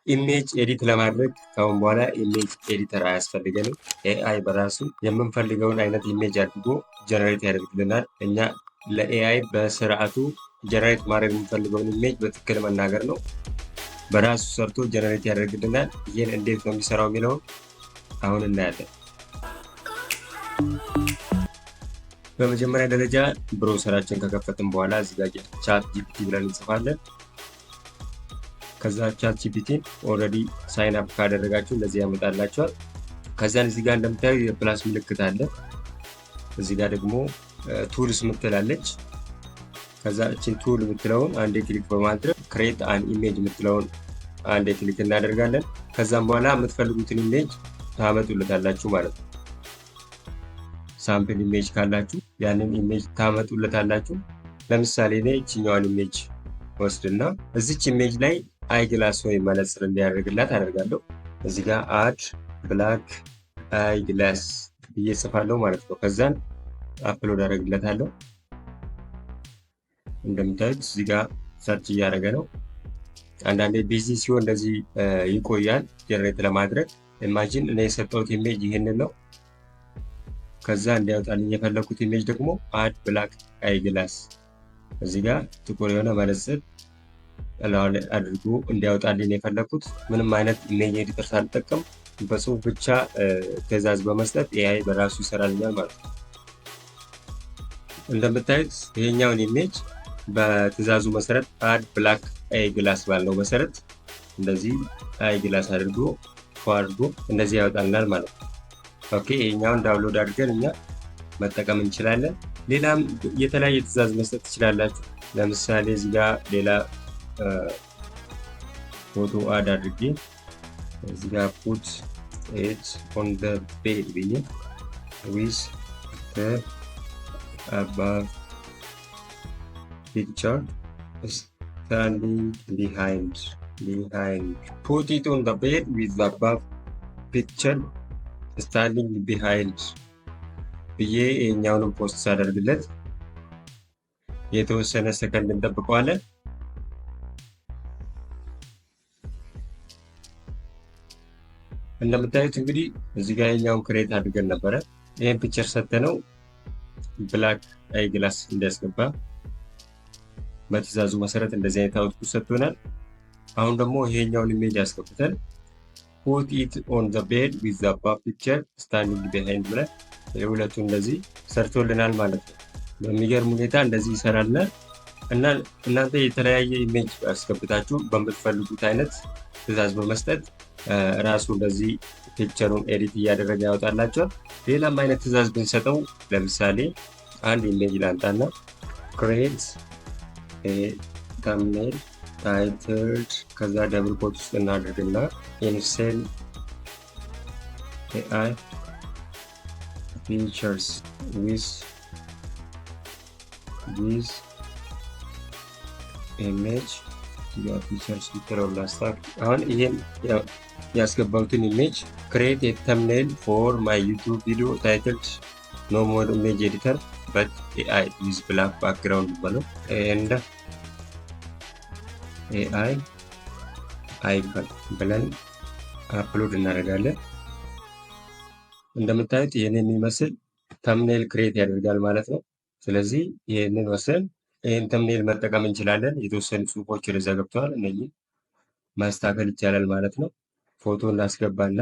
Image edit ለማድረግ ከአሁን በኋላ image editor አያስፈልገንም። AI በራሱ የምንፈልገውን አይነት image አድርጎ generate ያደርግልናል። እኛ ለ AI በስርዓቱ generate ማድረግ የምንፈልገውን image በትክክል መናገር ነው። በራሱ ሰርቶ generate ያደርግልናል። ይህን እንዴት ነው የሚሰራው የሚለውን አሁን እናያለን። በመጀመሪያ ደረጃ browser ኣችን ከከፈትን በኋላ እዚህ ጋር ChatGPT ብለን እንጽፋለን። ከዛ ChatGPT ን already sign up ካደረጋችሁ እንደዚህ ያመጣላችኋል። ከዚያን እዚህ ጋር እንደምታዩ የ plus ምልክት አለ። እዚህ ጋር ደግሞ tools ምትላለች። ከዛ እችን tool የምትለውን አንዴ click በማድረግ create an image የምትለውን አንዴ click እናደርጋለን። ከዛም በኋላ የምትፈልጉትን image ታመጡለታላችሁ ማለት ነው። Sample image ካላችሁ ያንን image ታመጡለታላችሁ። ለምሳሌ እኔ ይችኛዋን image ወስድና እዚች image ላይ eyeglass ወይም መነጽር እንዲያደርግላት አደርጋለሁ። እዚህ ጋር add black eyeglass ብዬ ጽፋለሁ ማለት ነው። ከዛን upload አደርግለታለሁ። እንደምታዩት እዚህ ጋር search እያደረገ ነው። አንዳንዴ busy ሲሆን እንደዚህ ይቆያል generate ለማድረግ። Imagine እኔ የሰጠሁት image ይህንን ነው። ከዛ እንዲያወጣልኝ የፈለኩት image ደግሞ add black eyeglass እዚህ ጋር ጥቁር የሆነ መነጽር አድርጎ እንዲያወጣልኝ የፈለኩት ምንም አይነት image editor ሳልጠቀም በጽሁፍ ብቻ ትዕዛዝ በመስጠት AI በራሱ ይሰራልኛል ማለት ነው። እንደምታዩት ይሄኛውን image በትዕዛዙ መሰረት add black eyeglass ባልነው መሰረት እንደዚህ eyeglass አድርጎ አድርጎ እንደዚህ ያወጣልናል ማለት ነው። Okay፣ ይሄኛውን download አድርገን እኛ መጠቀም እንችላለን። ሌላም የተለያየ ትዕዛዝ መስጠት ትችላላችሁ። ለምሳሌ እዚህ ጋር ሌላ ፎቶ add አድርጌ እዚህ ጋር put it on the bed ብዬ with the above picture standing behind, put it on the bed with the above picture standing behind ብዬ ይሄኛውንም post ሳደርግለት የተወሰነ ሰከንድ እንጠብቀዋለን። እንደምታዩት እንግዲህ እዚህ ጋር ይሄኛውን create አድርገን ነበረ። ይሄን picture ሰተነው black eyeglass እንዲያስገባ በትዕዛዙ መሰረት እንደዚህ አይነት output ሰጥቶናል። አሁን ደግሞ ይሄኛውን image አስገብተን put it on the bed with the above picture standing behind ብለን የሁለቱ እንደዚህ ሰርቶልናል ማለት ነው። በሚገርም ሁኔታ እንደዚህ ይሰራልናል። እና እናንተ የተለያየ image አስገብታችሁ በምትፈልጉት አይነት ትዕዛዝ በመስጠት ራሱ እንደዚህ picture ኡን edit እያደረገ ያወጣላቸዋል። ሌላም አይነት ትዕዛዝ ብንሰጠው ለምሳሌ አንድ image ላንጣና create thumbnail titled ከዛ double quote ውስጥ እናድርግና InSell AI features with this image features ብትለው ላስታክ። አሁን ይሄን ያስገባሁትን image create a thumbnail for my YouTube video titled no more image editor but AI with black background በለው and AI icon ብለን upload እናደርጋለን። እንደምታዩት ይህን የሚመስል thumbnail create ያደርጋል ማለት ነው። ስለዚህ ይህንን ወስደን ይህን thumbnail መጠቀም እንችላለን። የተወሰኑ ጽሁፎች ወደዛ ገብተዋል። እነኚህ ማስተካከል ይቻላል ማለት ነው። ፎቶ እናስገባና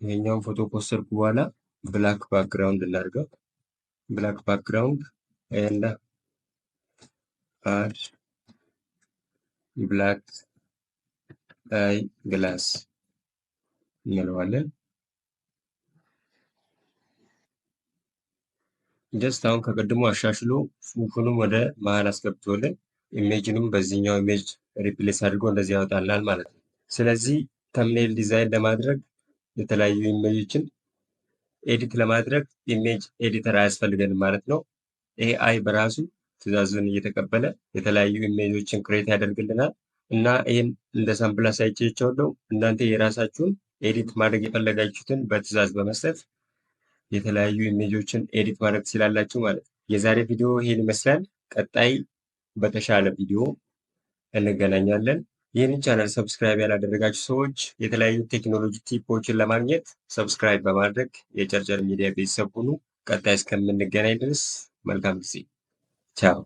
ይሄኛውን ፎቶ ከወሰድኩ በኋላ black background እናድርገው። Black background and add black eyeglass እንለዋለን። Just አሁን ከቀድሞ አሻሽሎ ጽሁፉንም ወደ መሀል አስገብቶልን image ንም በዚህኛው image replace አድርጎ እንደዚህ ያወጣልናል ማለት ነው። ስለዚህ thumbnail design ለማድረግ የተለያዩ image ኦችን edit ለማድረግ image editor አያስፈልገንም ማለት ነው። AI በራሱ ትዕዛዙን እየተቀበለ የተለያዩ image ኦችን create ያደርግልናል እና ይህን እንደ sample አሳይቻችኋለሁ። እናንተ የራሳችሁን edit ማድረግ የፈለጋችሁትን በትዕዛዝ በመስጠት የተለያዩ image ኦችን edit ማድረግ ትችላላችሁ ማለት ነው። የዛሬ ቪዲዮ ይሄን ይመስላል። ቀጣይ በተሻለ ቪዲዮ እንገናኛለን። ይህንን channel subscribe ያላደረጋችሁ ሰዎች የተለያዩ ቴክኖሎጂ tip ኦችን ለማግኘት subscribe በማድረግ የጨርጨር ሚዲያ ቤተሰብ ሁኑ። ቀጣይ እስከምንገናኝ ድረስ መልካም ጊዜ። ቻው።